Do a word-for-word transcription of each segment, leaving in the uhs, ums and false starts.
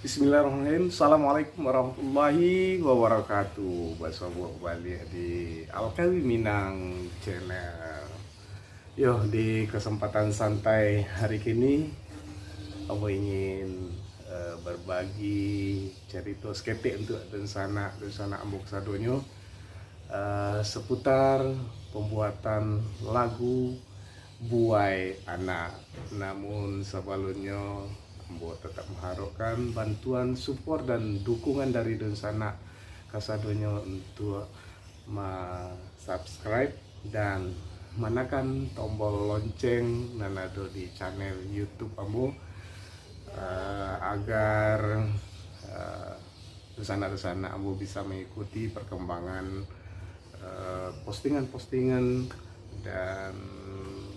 Bismillahirrahmanirrahim. Assalamualaikum warahmatullahi wabarakatuh. Basobok baliak di Alkawi Minang Channel. Yo, di kesempatan santai hari kini, ambo ingin, eh, berbagi cerita seketek untuk dunsanak, dunsanak ambo kasadonyo, eh, seputar pembuatan lagu Buai Anak. Namun sabalunnyo, ambo tetap mengharapkan bantuan, support, dan dukungan dari dunsanak kasadonyo untuk ma-subscribe dan manakan tombol lonceng nan ado di channel YouTube ambo, eh, agar, eh, dunsanak-dunsanak ambo bisa mengikuti perkembangan, eh, postingan-postingan dan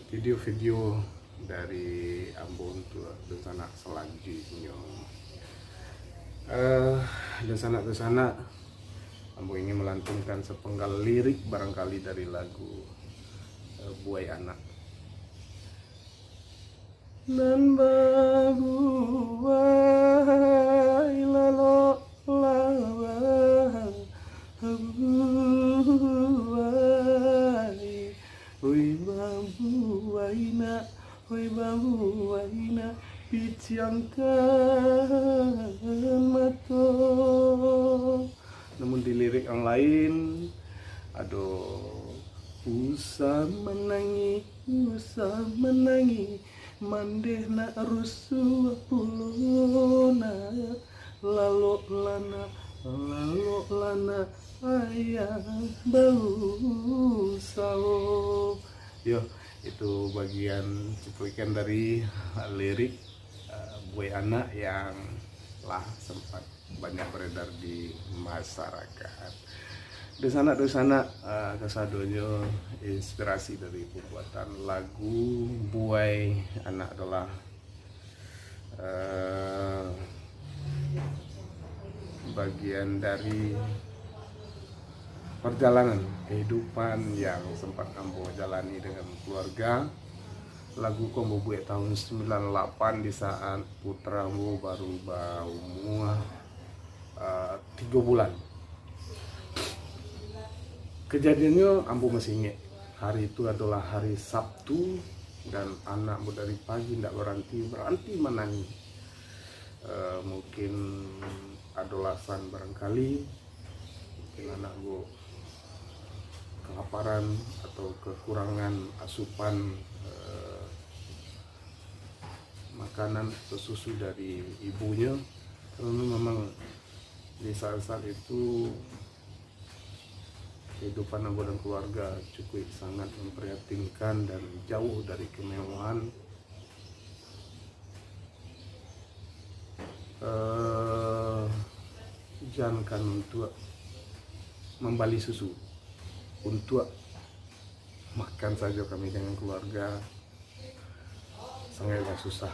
video-video dari ambo untuk dunsanak selanjutnyo. Eh, dunsanak-dunsanak, ambo ingin melantunkan sepenggal lirik barangkali dari lagu, eh, Buai Anak. Nan babuai lalok lah babuai, oi babuai nak, oi babuai nak, piciangkan mato. Namun di lirik yang lain, ado, usah manangih, usah manangih, mandeh nak rusuah pulo nak, lalok lah nak, lalok lah nak, ayah bausawo. Yo, itu bagian cuplikan dari lirik, eh, Buai Anak yang lah sempat banyak beredar di masyarakat. Dunsanak-dunsanak, eh, kasadonyo inspirasi dari pembuatan lagu Buai Anak adalah, eh, bagian dari perjalanan kehidupan yang sempat ambo jalani dengan keluarga. Lagu ko ambo buek tahun sembilan lapan di saat putra ambo baru baumua, eh, tigo bulan. Kejadiannyo ambo masih ingek. Hari itu adalah hari Sabtu dan anak ambo dari pagi ndak baranti-baranti manangih. Eh, mungkin ado alasan barangkali, mungkin anak ambo kelaparan atau kekurangan asupan, eh, makanan atau susu dari ibunyo, karena memang di saat-saat itu kehidupan ambo dan keluarga cukup sangat memprihatinkan dan jauh dari kemewahan. Eh, jangankan untuk membali susu, untuk makan sajo kami dengan keluarga sangatlah susah.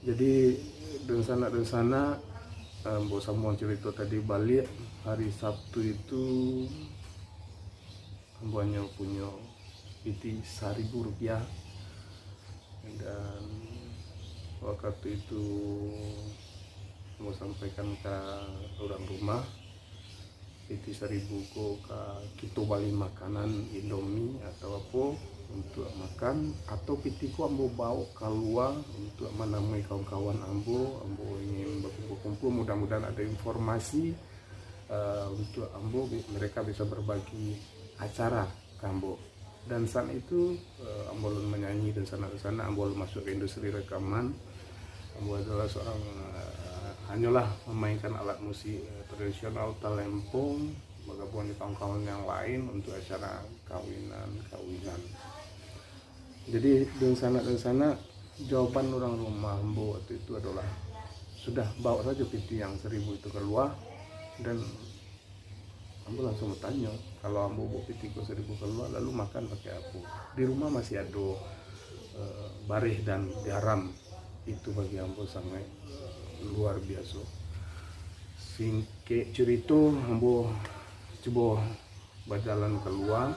Jadi, dunsanak-dunsanak, eh, ambo sambung carito tadi baliak, hari Sabtu itu ambo hanyo punyo pitih saribu rupiah, dan wakatu itu ambo sampaikan ka urang rumah, pitih saribu ko ka kito bali makanan Indomie atau apo untuak makan, atau pitih ko ambo baok kalua untuak manamui kawan-kawan ambo, ambo ingin bakumpul-kumpul, mudah-mudahan ado informasi, eh, untuak ambo bi-, mereka bisa berbagi acara ka ambo. Dan saat itu, eh, ambo alun manyanyi, dunsanak-dunsanak, ambo alun masuk ka industri rekaman. Ambo adalah seorang, eh, hanyolah memainkan alat musik, eh, tradisional talempong, bagabuang jo kawan-kawan yang lain untuk acara kawinan-kawinan. Jadi, dunsanak-dunsanak, jawaban urang rumah ambo waktu itu adalah, "Sudah, baok sajo pitih yang saribu itu kalua." Dan ambo langsung batanyo, "Kalau ambo baok pitih ko saribu kalua, lalu makan pakai apo? Di rumah masih ado, eh, bareh dan garam." Itu bagi ambo sangaik, eh, luar biaso. Singkek carito, ambo cubo bajalan kalua,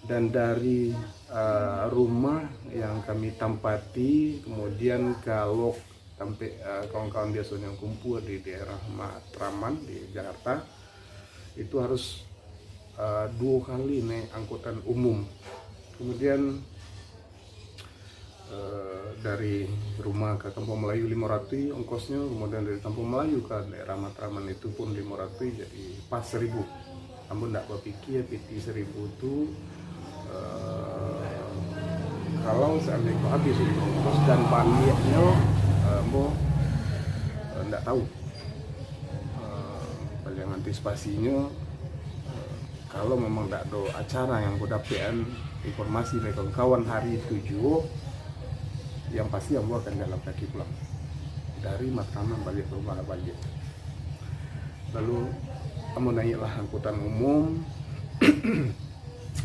dan dari, eh, rumah yang kami tampati, kemudian ka lok-, sampai, eh, kawan-kawan biasanya kumpul di daerah Matraman di Jakarta, itu harus, eh, dua kali naik angkutan umum. Kemudian, eh, dari rumah ke Kampung Melayu lima ratus ongkosnya, kemudian dari Kampung Melayu ke daerah Matraman itu pun lima ratus, jadi pas seribu. Ambo ndak bapikia piti seribu tu, eh, kalau seandainya habis untuk ongkos dan baliaknyo, eh, ambo, eh, ndak tahu. Eh, paling antisipasinyo, eh, kalau memang ndak ado acara yang ambo dapek an informasi dari kawan-kawan hari itu juo, yang pasti ambo akan jalan kaki pulang dari Matraman baliak ke rumah baliak. Lalu ambo naiaklah angkutan umum,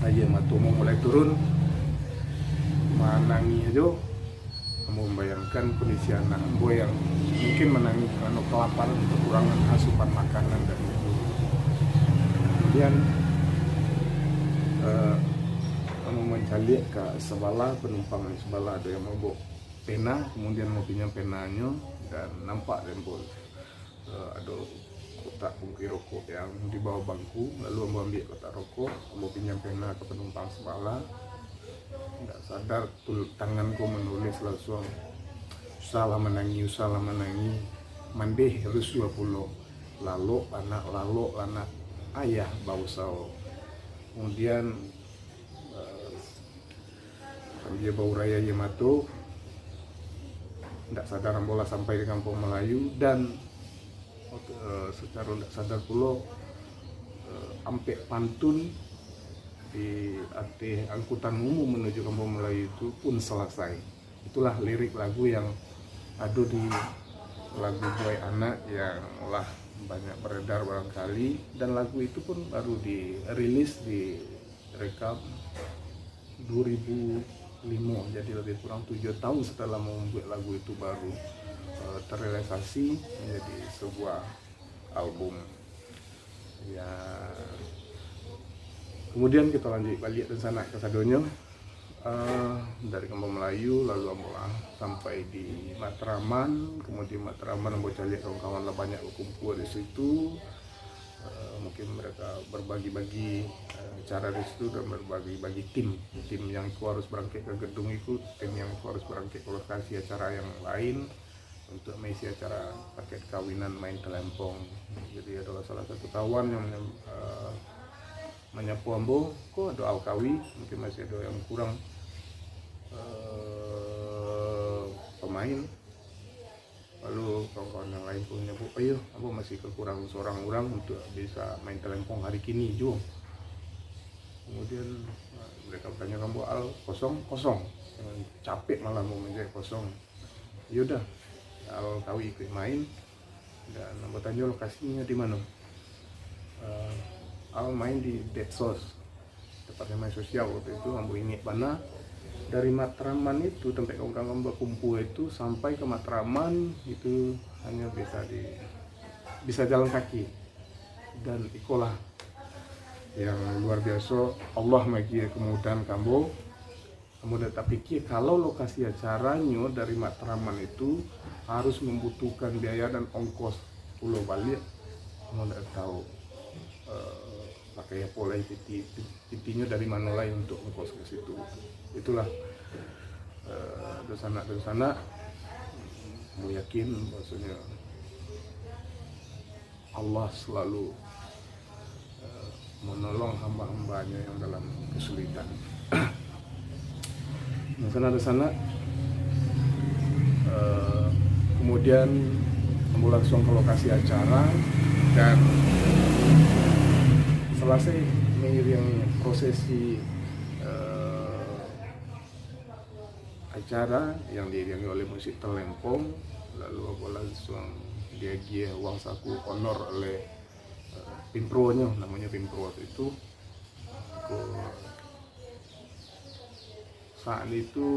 aia mato ambo mulai turun, manangih ajo. Ambo mambayangkan kondisi anak ambo yang mungkin manangih karano kalaparan, kekurangan asupan makanan dan itu. Kemudian, eh, ambo mancaliak ka sabalah, panumpang di sabalah ado yang mambaok pena, kemudian ambo pinjam penanyo, dan nampak dek ambo, eh, ado kotak bungkuih rokok yang di bawah bangku, lalu ambo ambiak kotak rokok, ambo pinjam pena ka panumpang sabalah. Ndak sadar tu tangan ko manulis langsung, "Usahlah manangih, usahlah manangih, mandeh rusuah pulo, lalok lah nak, lalok lah nak, ayah bausao." Kemudian, eh, sambia baurai aia mato, ndak sadar ambo lah sampai di Kampung Melayu, dan, eh, sacaro ndak sadar pulo, eh, ampek pantun di ateh angkutan umum manuju Kampung Melayu itu pun salasai. Itulah lirik lagu yang ado di lagu Buai Anak yang lah banyak beredar barangkali, dan lagu itu pun baru dirilis, direkam dua ribu lima, jadi lebih kurang tujuh tahun setelah membuat lagu itu baru, eh, terrealisasi menjadi sebuah album. Ya, kemudian kita lanjut baliak dunsanak kasadonyo. Eh, dari Kampung Melayu, lalu ambo lah sampai di Matraman, kemudian Matraman ambo caliak kawan-kawan lah banyak bakumpua di situ. Eh, mungkin mereka berbagi-bagi, eh, acara di situ dan berbagi-bagi tim. Tim yang iko harus barangkek ka gedung iko, tim yang iko harus barangkek ka lokasi acara yang lain untuk maisi acara paket kawinan main telempong. Jadi, adalah salah satu kawan yang manyam-, eh, manyapo ambo, "Ko ado Alkawi, mungkin masih ado yang kurang, eh, pamain." Lalu kawan-kawan yang lain pun manyapo, "Oh iyo, ambo masih kakurang surang urang untuk bisa main telempong hari kini juo." Kemudian, eh, mereka batanyo ka ambo, "Al, kosong?" "Kosong." Capek malah ambo manjawab, "Kosong." Iyo dah, Al Kawi ikuik main, dan ambo tanyo lokasinya di mano. Eh, Al main di Dead Sauce, tempatnya main sosial waktu itu, ambo ingek bana. Dari Matraman itu, tempat kawan-kawan bakumpua itu, sampai ka Matraman itu hanya bisa di, bisa jalan kaki. Dan ikolah yang luar biaso, Allah maagiah kemudahan ka ambo. Ambo dak tapikia kalau lokasi acaranyo dari Matraman itu harus mambutuhkan biaya dan ongkos pulo baliak. Ambo dak tahu, eh, pakai apo lai piti, pitinyo dari mano lai untuk ongkos ka situ. Itulah, eh, dunsanak-dunsanak, ambo yakin bahwasanya Allah selalu, eh, menolong hamba-hambanya yang dalam kesulitan. Nah, sanak-sanak, eh, kemudian ambo langsung ke lokasi acara dan selesai mengiringi prosesi, eh, acara yang diiringi oleh musik telempong, lalu ambo langsung diagiah uang saku honor oleh, eh, pimpronyo, namonyo pimpro waktu itu. Ko-, saat itu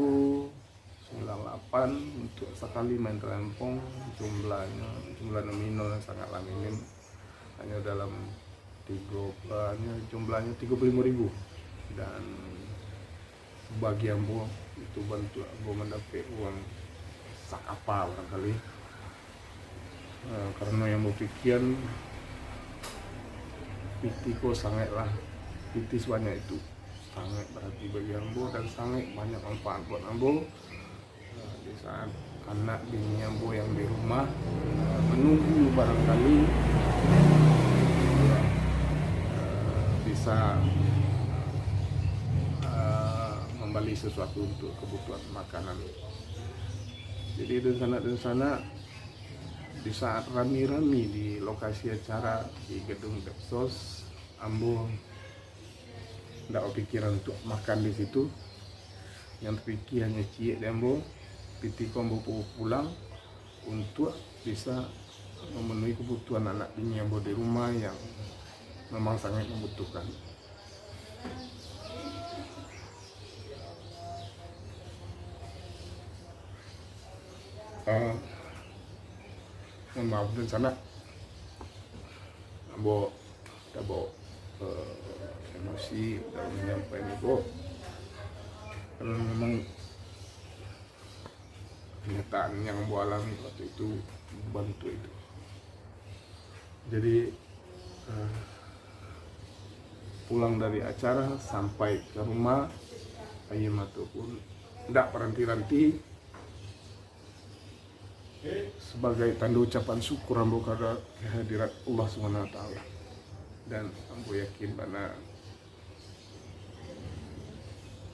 sembilan lapan untuk sakali main telempong, jumlahnyo, jumlah nominal yang sangatlah minim, hanyo dalam tigo, eh, hanyo jumlahnyo tigo puluh limo ribu. Dan bagi ambo, itu bantuak ambo mandapek uang tak apa barangkali. Eh, karano yang bapikian piti ko sangaiklah, piti sabanyak itu sangaik barati bagi ambo dan sangaik banyak manfaat buat ambo. Eh, di saat anak bini ambo yang di rumah, eh, menunggu barangkali, eh, bisa, eh, membali sesuatu untuk kebutuhan makanan. Jadi, dunsanak-dunsanak, di saat rami-rami di lokasi acara di gedung Depsos, ambo ndak bapikiran untuk makan di situ. Yang tapikia hanyo ciek di ambo, piti ko ambo bawa pulang untuk bisa memenuhi kebutuhan anak bini ambo di rumah yang memang sangat membutuhkan. Ah, mohon maaf, dunsanak. Ambo tabao, eh, emosi dalam manyampaikan iko. Karano memang kenyataan yang ambo alami waktu itu, bantuak itu. Jadi, eh, pulang dari acara sampai ka rumah, aia mato pun ndak baranti-ranti. Sabagai tando ucapan syukur ambo ka, ka hadirat Allah Subhanahu Wa Taala. Dan ambo yakin bana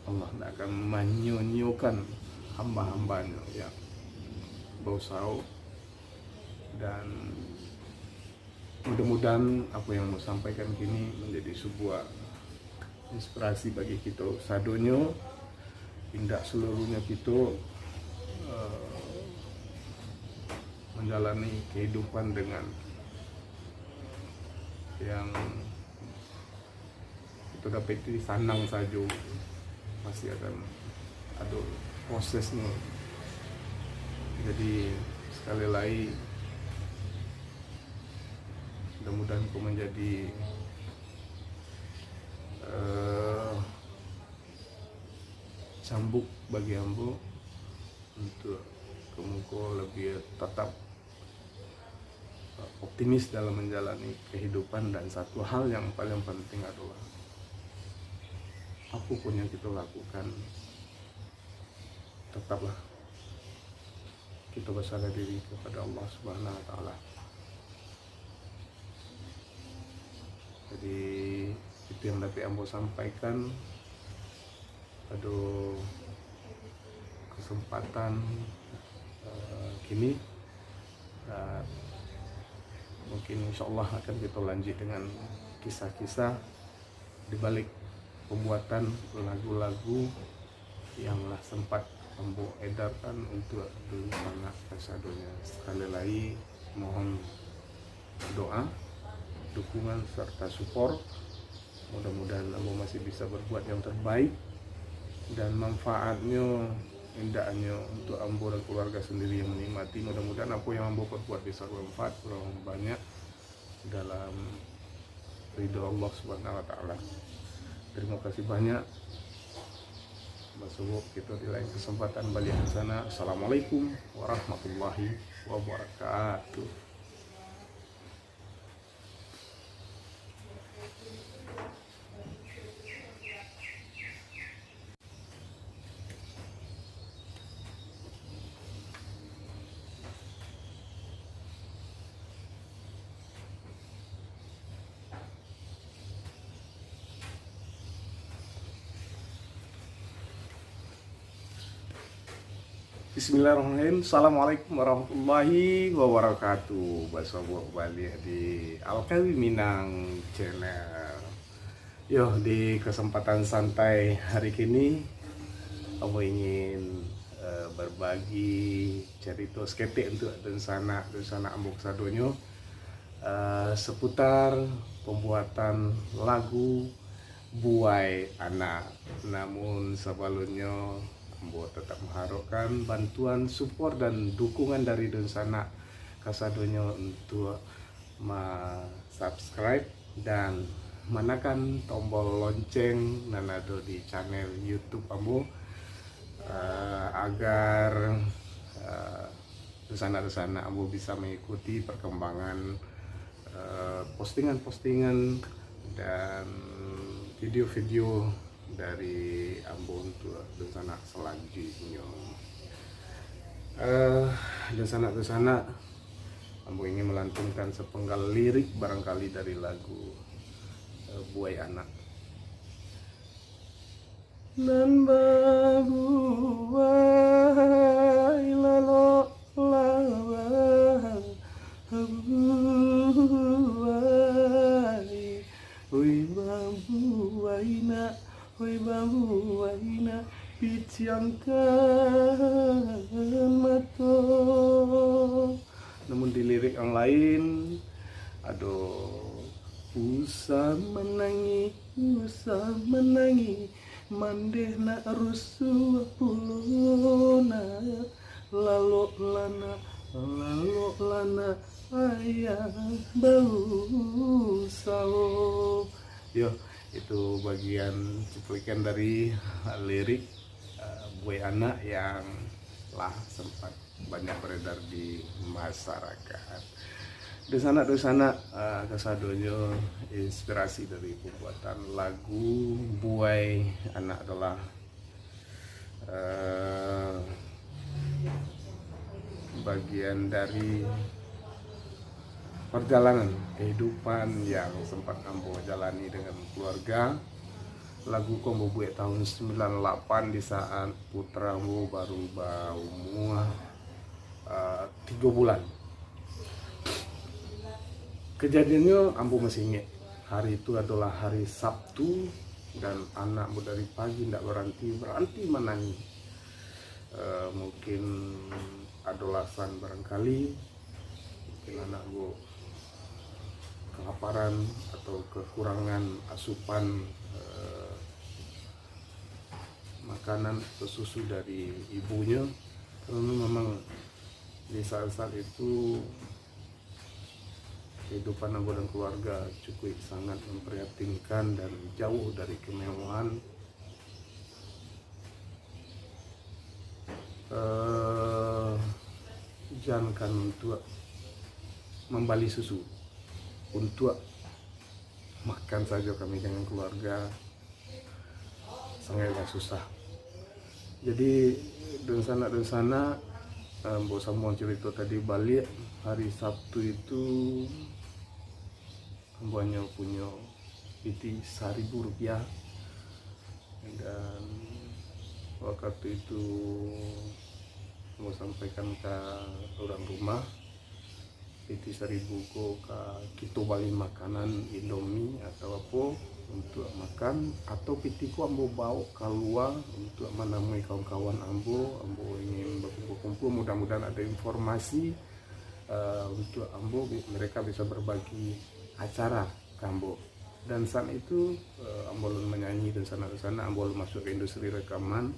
Allah ndak akan manyio-nyiokan hamba-hamba-Nyo yang bausaho. Dan mudah-mudahan apa yang ambo sampaikan kini manjadi sabuah inspirasi bagi kito sadonyo, indak saluruhnyo kito, eh, manjalani kahidupan dengan yang kito dapati sanang sajo, pasti akan ado prosesnyo. Jadi, sekali lai, mudah-mudahan ko manjadi, eh, cambuk bagi ambo untuk ka muko labiah tatap optimis dalam manjalani kahidupan, dan satu hal yang paling penting adolah, apo pun yang kito lakukan, tataplah kito basarah diri kapado Allah Subhanahu Wa Taala. Jadi, itu yang dapek ambo sampaikan pado kesempatan, eh, kini. Dan mungkin insyaallah akan kito lanjut dengan kisah-kisah di balik pembuatan lagu-lagu yang lah sempat ambo edarkan untuk dunsanak kasadonyo. Sekali lai, mohon doa, dukungan, serta support. Mudah-mudahan ambo masih bisa berbuat yang terbaik, dan manfaatnyo indak hanyo untuk ambo dan keluarga sendiri yang menikmati. Mudah-mudahan apa yang ambo perbuat bisa bermanfaat, kurang banyak dalam ridho Allah Subhanahu Wa Taala. Terima kasih banyak. Basuo kito di lain kesempatan baliak di sana. Assalamualaikum warahmatullahi wabarakatuh. Bismillahirrahmanirrahim. Assalamualaikum warahmatullahi wabarakatuh. Basuo baliak di Alkawi Minang Channel. Yo, di kesempatan santai hari kini, ambo ingin, eh, berbagi carito saketek untuk dunsanak, dunsanak ambo kasadonyo, eh, seputar pembuatan lagu Buai Anak. Namun sabalunnyo, ambo tatap mengharapkan bantuan, support, dan dukungan dari dunsanak kasadonyo untuk ma-subscribe dan manakan tombol lonceng nan ado di channel YouTube ambo, eh, agar, eh, Sanak-sanak ambo bisa mengikuti perkembangan, eh, postingan-postingan dan video-video dari ambo untuk dunsanak selanjutnyo. Eh, dunsanak-dunsanak, ambo ingin melantunkan sepenggal lirik barangkali dari lagu, eh, Buai Anak. Nan babuai lalok lah babuai, oi babuai nak, oi babuai nak, piciangkan mato. Namun di lirik yang lain, ado usah manangih, usah manangih, mandeh nak rusuah pulo nak, lalok lah nak, lalok lah nak, ayah bausawo. Yo, itu bagian cuplikan dari lirik, eh, Buai Anak yang lah sempat banyak beredar di masyarakat. Dunsanak-dunsanak, eh, kasadonyo, inspirasi dari pembuatan lagu Buai Anak adalah, eh, bagian dari perjalanan kehidupan yang sempat ambo jalani dengan keluarga. Lagu ko ambo buek tahun sembilan lapan di saat putra ambo baru baumua, eh, tigo bulan. Kejadiannyo ambo masih ingek. Hari itu adalah hari Sabtu dan anak ambo dari pagi ndak baranti-baranti manangih. Eh, mungkin ado alasan barangkali, mungkin anak ambo kelaparan atau kekurangan asupan, eh, makanan atau susu dari ibunyo. Karena memang di saat-saat itu kehidupan ambo dan keluarga cukup sangat memprihatinkan dan jauh dari kemewahan. Eh, jankan untuk mambali susu, untuk makan sajo kami dengan keluarga sangaiklah susah. Jadi, dunsanak-dunsanak, eh, ambo sambung carito tadi baliak, hari Sabtu itu ambo hanyo punyo pitih saribu rupiah, dan wakatu itu ambo sampaikan ka urang rumah, pitih saribu ko ka kito bali makanan Indomie atau apo untuak makan, atau pitih ko ambo baok kalua untuak manamui kawan-kawan ambo, ambo ingin bakumpul-kumpul, mudah-mudahan ado informasi, eh, untuak ambo bi-, mereka bisa berbagi acara ka ambo. Dan saat itu, eh, ambo alun manyanyi, dunsanak-dunsanak, ambo alun masuk ka industri rekaman.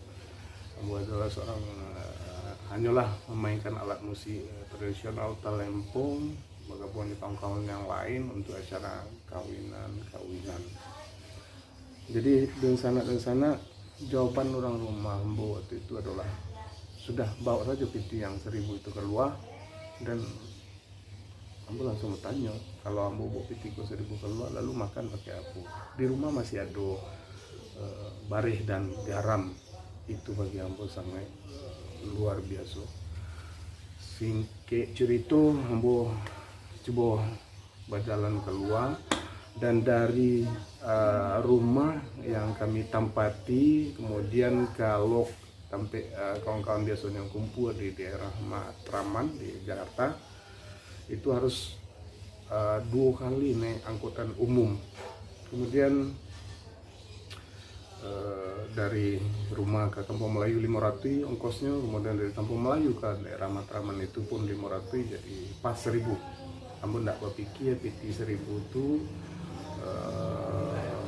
Ambo adalah seorang, eh, hanyolah memainkan alat musik, eh, tradisional talempong, bagabung di kawan-kawan yang lain untuk acara kawinan-kawinan. Jadi, dunsanak-dunsanak, jawaban urang rumah ambo waktu itu adalah, "Sudah, baok sajo pitih yang saribu itu kalua, dan ambo langsuang batanyo, kalau ambo baok pitih ko saribu kalua, lalu makan pakai apo? Di rumah masih ado, eh, bareh dan garam." Itu bagi ambo sangaik, eh, luar biaso. Singkek curito, ambo cubo bajalan kalua, dan dari, eh, rumah yang kami tampati, kemudian ka lok-, tampek, eh, kawan-kawan biasonyo kumpul di daerah Matraman di Jakarta, itu harus, eh, duo kali naik angkutan umum. Kemudian, eh, dari rumah ka Kampung Melayu limo ratuih ongkosnyo, kemudian dari Kampung Melayu ka daerah Matraman itu pun limo ratuih, jadi pas saribu. Ambo ndak bapikia pitih saribu tu, eh,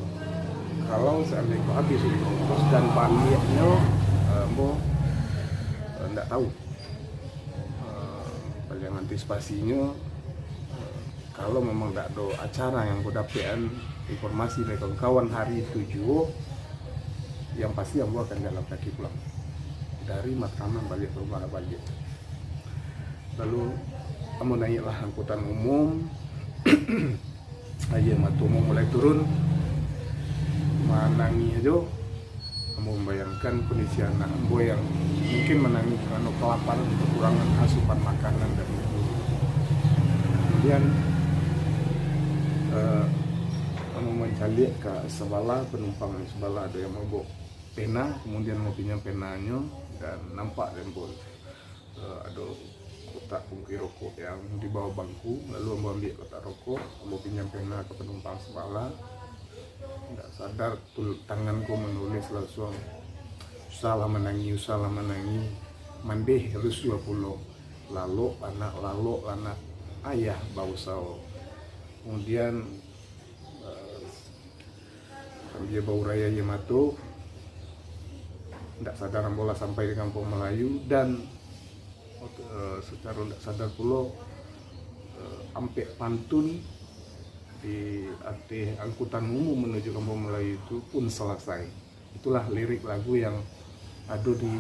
kalau seandainya ko habis untuak ongkos dan baliaknyo, eh, ambo, eh, ndak tahu. Eh, paling antisipasinyo, eh, kalau memang ndak ado acara yang ambo dapekan informasi dari kawan-kawan hari itu juo, yang pasti ambo akan jalan kaki pulang dari Matraman baliak ka rumah baliak. Lalu ambo naiaklah angkutan umum. Aia mato ambo mulai turun, manangih ajo. Ambo mambayangkan kondisi anak ambo yang mungkin manangih karano kalaparan, kekurangan asupan makanan dan minum. Kemudian, eh, ambo mancaliak ka sabalah, panumpang di sabalah ado yang mabok pena, kemudian ambo pinjam penanyo, dan nampak dek ambo, eh, ado kotak bungkuih rokok yang di bawah bangku, lalu ambo ambiak kotak rokok, ambo pinjam pena ka panumpang sabalah. Indak sadar tu tangan ko manulis, lansuang usahlah manangih, usahlah manangih, mandeh rusuah pulo, lalok anak, lalok anak, ayah bausao. Kemudian, eh, sambia baurai aia mato, indak sadar ambo lah sampai di Kampuang Malayu, dan, eh, sacaro indak sadar pulo, eh, ampek pantun di ateh angkutan umum manuju Kampuang Malayu itu pun salasai. Itulah lirik lagu yang ado di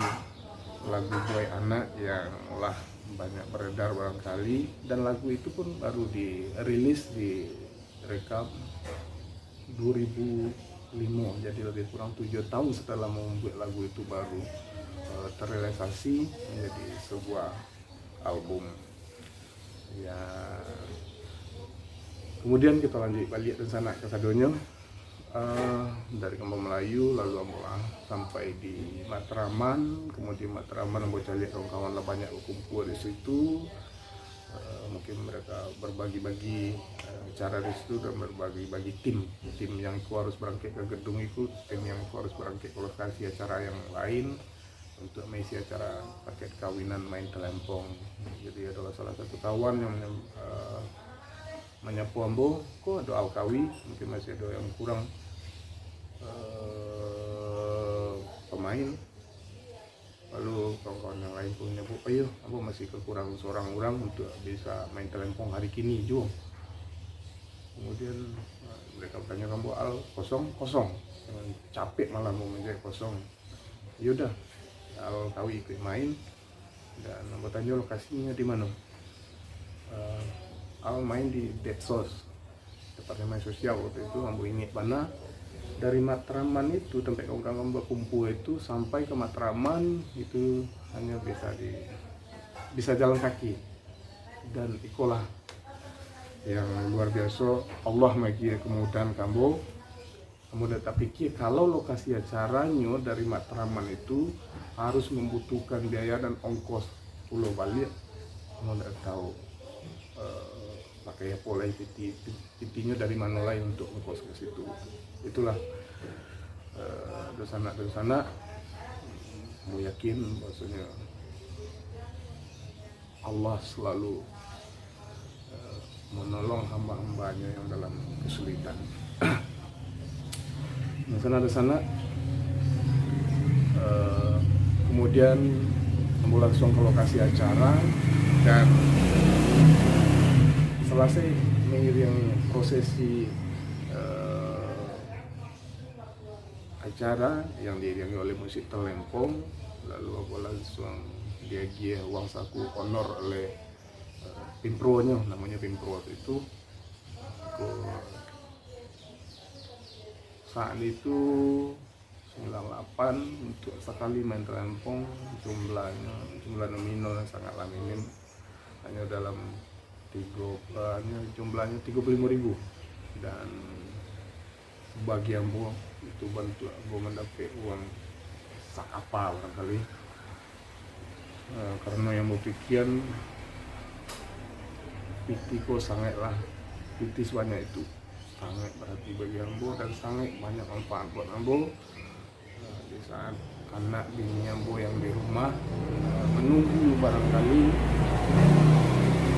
lagu Buai Anak yang lah banyak beredar barangkali, dan lagu itu pun baru dirilis, direkam dua ribu lima, jadi lebih kurang tujuh tahun setelah membuat lagu itu baru, eh, terrealisasi menjadi sebuah album. Ya, kemudian kita lanjut baliak dunsanak kasadonyo. Eh, dari Kampuang Malayu, lalu ambo lah sampai di Matraman. Kemudian Matraman ambo caliak kawan-kawan lah banyak bakumpua di situ. Eh, mungkin mereka berbagi-bagi, eh, acara di situ dan berbagi-bagi tim. Tim yang iko harus barangkek ka gedung iko, tim yang iko harus barangkek ka lokasi acara yang lain untuk maisi acara paket kawinan main telempong. Jadi, adalah salah satu kawan yang menyam-, eh, manyapo ambo, "Ko ado Al Kawi, mungkin masih ado yang kurang, eh, pemain." Lalu kawan-kawan yang lain pun manyapo, "Oh iyo, ambo masih kakurang surang urang untuk bisa main telempong hari kini juo." Kemudian, eh, mereka batanyo ka ambo, "Al, kosong?" "Kosong." Dengan capek malah ambo manjawab, "Kosong." Yo dah, Al Kawi ikuik main, dan ambo tanyo lokasinyo di mano. Eh, Al main di Depsos, departemen sosial waktu itu, ambo ingek bana. Dari Matraman itu, tampek kawan-kawan bakumpua itu, sampai ka Matraman itu hanyo bisa di, bisa jalan kaki. Dan ikolah yang luar biaso, Allah maagiah kemudahan ka ambo. Ambo dak tapikia, kalau lokasi acaranyo dari Matraman itu harus mambutuhkan biaya dan ongkos pulo baliak, ambo dak tahu, eh, pakai apo lai piti, pitinyo dari mano lai untuk ongkos ka situ. Itulah, eh, dunsanak-dunsanak, ambo yakin bahwasonyo Allah selalu, eh, menolong hamba-hamba-Nyo yang dalam kesulitan. Dunsanak-dunsanak, eh, kemudian ambo langsung ke lokasi acara dan selesai mengiringi prosesi, eh, acara yang diiringi oleh musik telempong, lalu ambo langsung diagiah uang saku honor oleh, eh, pimpronyo, namonyo pimpro waktu itu. Ko-, saat itu, sembilan lapan, untuk sakali main telempong, jumlahnyo, jumlah nominal yang sangatlah minim, hanyo dalam tigo, eh, hanyo jumlahnyo tigo puluh limo ribu. Dan bagi ambo, itu bantuak ambo mandapek uang sakapa barangkali. Eh, karano yang bapikian, piti ko sangaiklah, piti sabanyak itu sangaik barati bagi ambo dan sangaik banyak manfaat buat ambo. Eh, di saat anak bini ambo yang di rumah, eh, menunggu barangkali,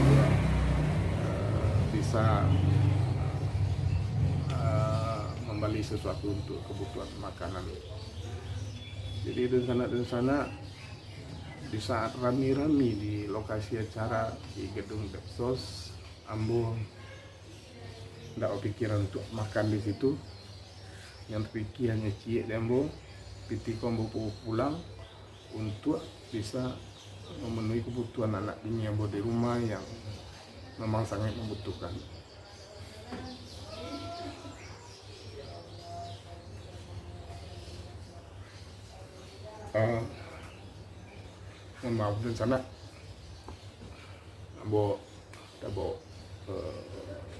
ya, eh, bisa, eh, membeli sesuatu untuk kebutuhan makanan. Jadi, dunsanak-dunsanak, di saat rami-rami di lokasi acara di gedung Depsos, ambo ndak bapikiran untuk makan di situ. Yang tapikia hanyo ciek di ambo, piti ko ambo bawa pulang untuk bisa memenuhi kebutuhan anak bini ambo di rumah yang memang sangat membutuhkan. Ah, mohon maaf dan sanak, ambo tabao, eh,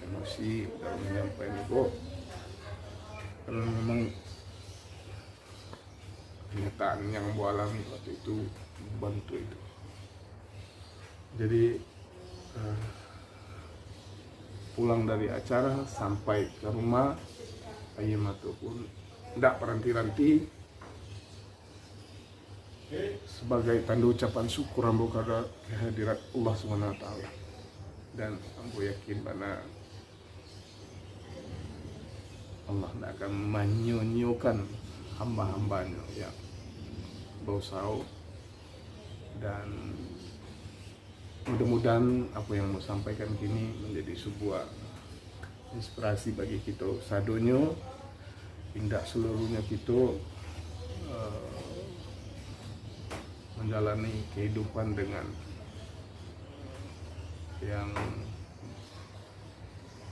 emosi dalam menyampaikan itu. Karena memang kenyataan yang ambo alami waktu itu, bantu itu. Jadi, eh, pulang dari acara sampai ke rumah, aia mato pun ndak baranti-ranti. Sebagai tando ucapan syukur ambo ka-, kehadirat Allah Subhanahu Wa Taala. Dan ambo yakin bana Allah ndak akan manyio-nyiokan hamba-hamba-Nyo yang bausaho, dan mudah-mudahan apo yang ambo sampaikan kini manjadi sabuah inspirasi bagi kito sadonyo, indak saluruhnyo kito, eh, manjalani kahidupan dengan yang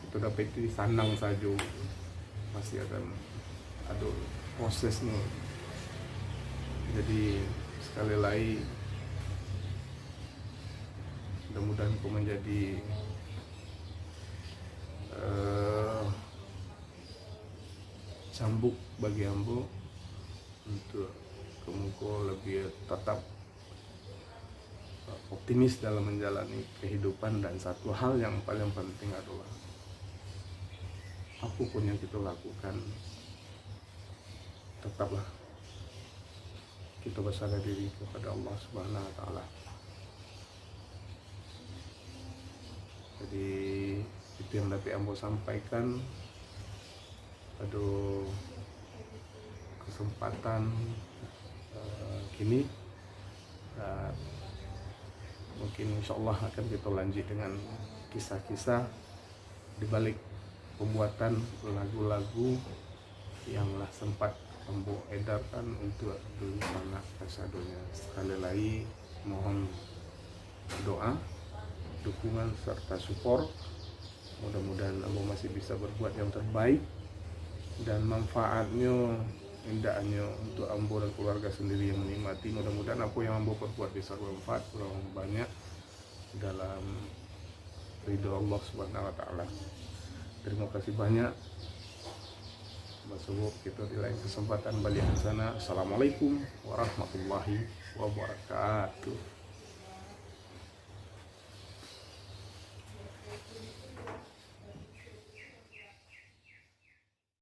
kito dapati sanang sajo, pasti akan ado prosesnyo. Jadi, sekali lai, mudah-mudahan ko manjadi, eh, cambuk bagi ambo untuak ka muko labiah tatap optimis dalam manjalani kahidupan, dan satu hal yang paling penting adolah, apo pun yang kito lakukan, tataplah kito basarah diri kepada Allah Subhanahu Wa Taala. Jadi, itu yang dapek ambo sampaikan pado kesempatan, eh, kini. Dan mungkin insyaallah akan kito lanjut dengan kisah-kisah di balik pembuatan lagu-lagu yang lah sempat ambo edarkan untuak dunsanak kasadonyo. Sekali lai, mohon doa, dukungan, serta support. Mudah-mudahan ambo masih bisa berbuat yang terbaik, dan manfaatnyo indak hanyo untuak ambo dan keluarga sendiri yang menikmati. Mudah-mudahan apo yang ambo perbuat bisa bermanfaat urang banyak dalam ridho Allah Subhanahu Wa Taala. Terima kasih banyak. Basuo kito di lain kesempatan baliak di sana. Assalamualaikum warahmatullahi wabarakatuh.